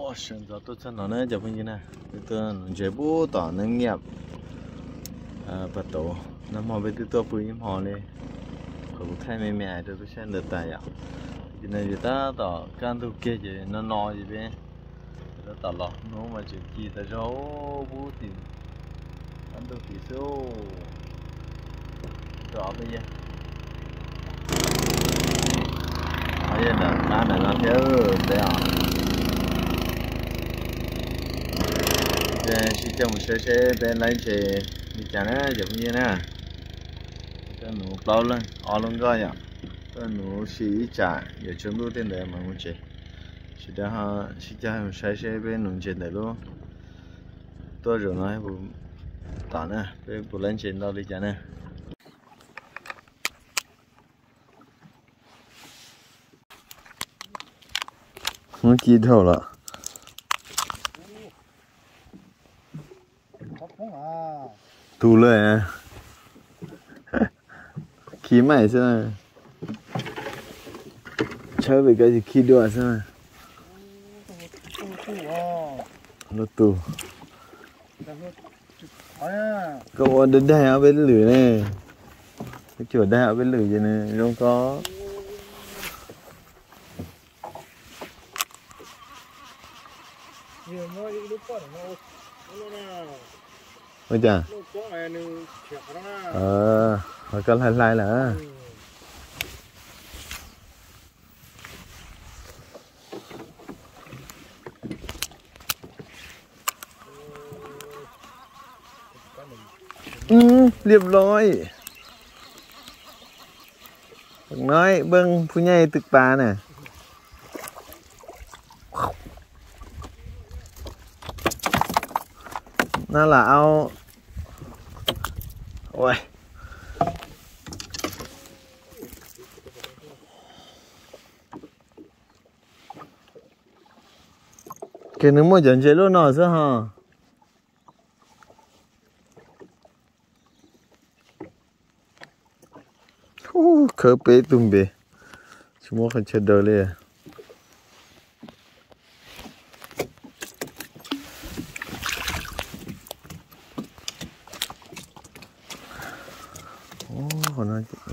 Sawv ntxov tuaj txog no na cov phooj ywg na, peb tuaj nuv ntses pub tom neeb nyiaj pas tauv. Nag hmo peb twb tuaj pw ib hmo li, qhov kuv thaij me me rau peb saib ntawd tas yom. Ces no ces tab tom kaj ntug kiag ces no no ces peb tab tom los hnub mas tseem ci tas zog pub tim qab ntug tid xwb. Rau ob peb yawg, ob yawg ntawm qab ntawm no thiab peb os. Sib coj mus saib seb peb laib ntses li cas na cov phooj ywg na. Tuaj nuv plaub leeg ob lub nkoj yom, tuaj nuv si ib tsam yuav tsaus ntuj tej ntawd mas mus tsev. Sawv daws ho sib coj mus saib seb peb nuv ntses ntawm lub tuaj zaum no puas tom na, peb puas laib ntses ntau li cas na. Muab ci dhau lawm. Tus lawm, khi maim xwb na. Tshawb pem koj tsis khi dua xwb na. Lub tus. Koj ua daig daig ob peb lwm ne. Koj cuam daig ob peb lwm ces nws zoo koj. Ua cas? Koj hlais hlais lawm. Liab loj. Nói bơng phu nhay tưk pa nè. Nó là ao. Ui. Ces nws muaj cov ntses lub no xwb ho. Khawb peb tug npe, tsis muab qhov chaw daws li.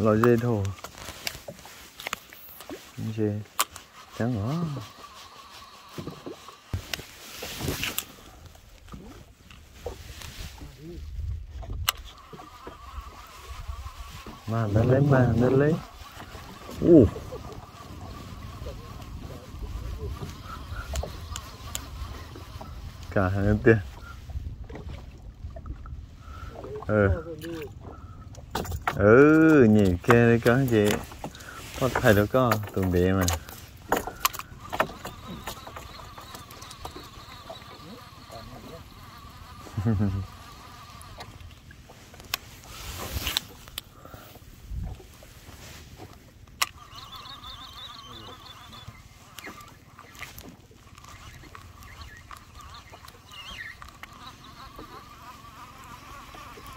Los ze dhau. Ze ceeb os. Mas ntawd leb, mas ntawd leb. Ub. Kam heev tiag. Nyem kiag li koj ces poj thaij rau koj tus npe mas.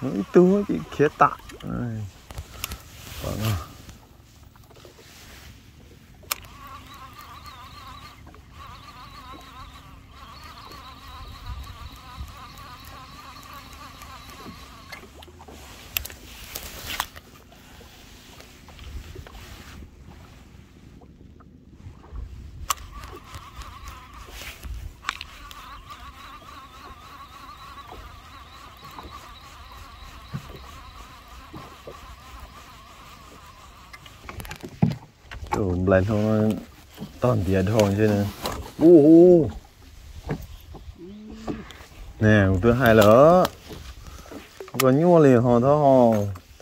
Ib tug ces khiav tam. Nplais hlau no tog ntiav dhau ntshe. Ub, ne kuv twb hais lawm, koj nyuaj li ho thaub ho,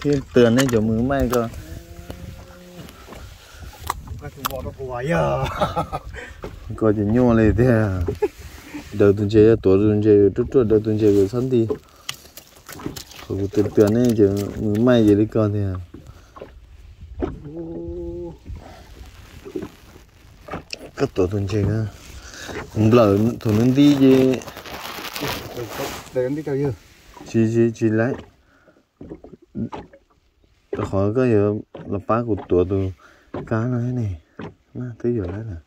thiaj tias nej cov mws maij ko. Koj ces nyuaj li tiag, daws tus ntses, tuav tus ntses ruaj ruaj, daws tus ntses kom txhob nti. Qhov kuv twb tias nej cov mws maij ces li ko tiag. Koj tuav tus ntses, nplawm thaum nws nti ces tsis, tsis laib. Rau qhov koj yuav los pab kuv tuav tus kab no ne. Twb yuav laib lawm.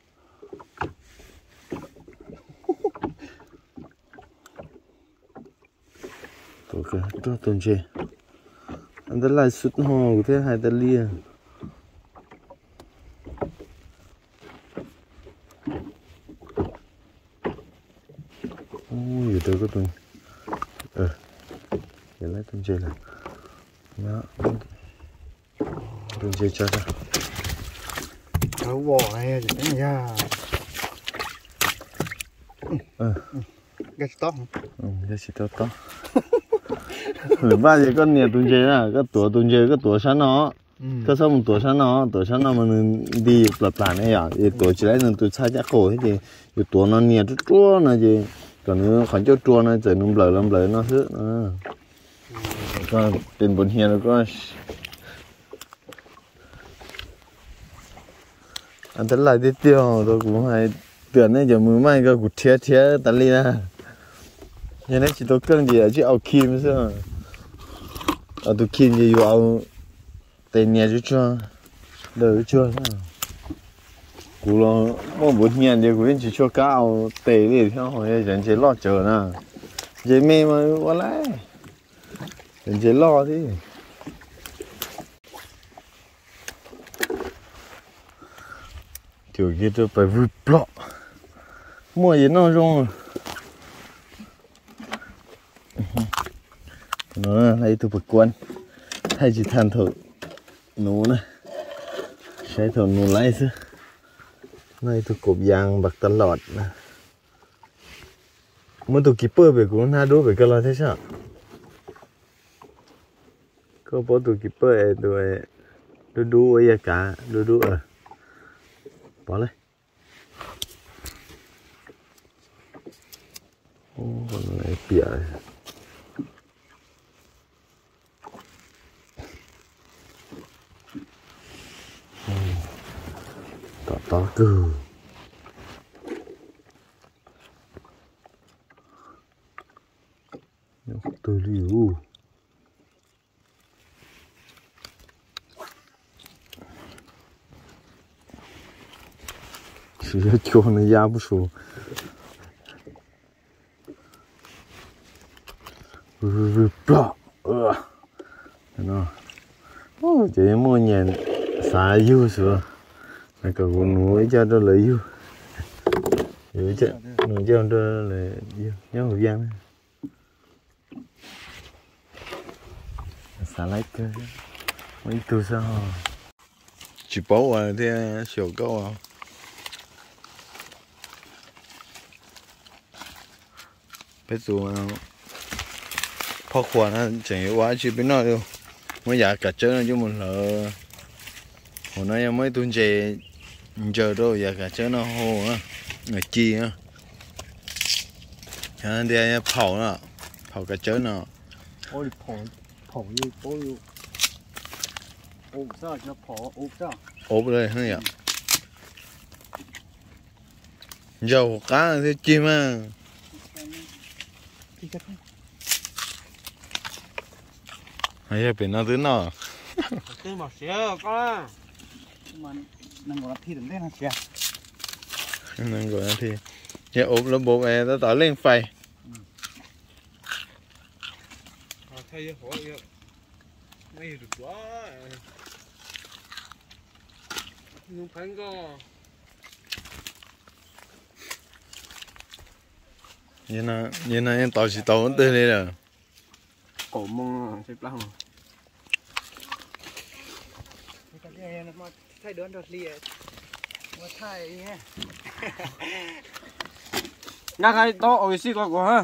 Rau tus ntses. Ntawd laij xwb no kuv thiaj hais tas li. Yus rau koj tus, yus laij tus ntses lawm. Tus ntses tso. Nkag tsis tau tob. Lwm paj ces koj nias tus ntses na, koj tuav tus ntses koj tuav sab no. Koj txhob mus tuav sab no, tuav sab no mas nws nti plam plam ne yom, es tuav tsis laib nws tus txhaj caj qaum thiab ces yus tuav no nias ruaj ruaj no ces kom nws qhov ncauj rua no txawm nws nplawm los nplawm no xwb. Koj tes npus hnia rau koj. Tab laj tiag tiag rau kuv hais tias nej cov mws maij koj kuv rhiab rhiab tas li na. Yog neb tsis tau keej ces tsib au khim xwb. Au tus khim ces yus au tes nias tsuag tsuag, daws tsuag. Kuv los muaj npus hnia ces kuv yeej tsis tshua kab au tes li thiab, yog cov ntses loj tsawv na. Ntses me mas ua laij, cov ntses loj thiab. Cuam kiag rau pais vwg plom. Muaj ces noj zoo. No ib tug pas kuab, thaij tsis tag thaum nuv na, saib thaum nuv laib xwb. No ib tug kaum yas npas tas lom na. Muab tus kis pawj pem kuv hnab dub pem koj los thiab sab. Koj paub tus kis pawj es tus dub dub ua yas kav dub dub. Pov le piam. Tom tod kawg. Nyob qhov twg li ub? Sim yog cua nws ya pub su. Vwg vwg plom. Ces yeej muaj nyias xav yug xwb. Kom kuv nuv ib co rau lawv yug. Nuv ib co rau lawv yug nyob hauv Viaj. Xav laib kawg, muaj ib tug xwb ho. Tsis paub ua thiab xyaum koj ua. Peb tus phoj qhuas no tseem yuav ua dab tsi peb noj li. Muab yav kav tsawb no coj mus hlawv. Hauv no yog muaj ib tug ntses ntsaws rau yav kav tsawb no hau, ci. Ntias phaum no, phaum kav tsawb no. Ub, yog ntsaws hauv qab thiab cig mas. Yog pem no twb noj. Yog ub lub npoo tab tom leej fais. Yog no yeej tos tsis tau twg li lawm. Nkaj tau ua si ko kuv ha.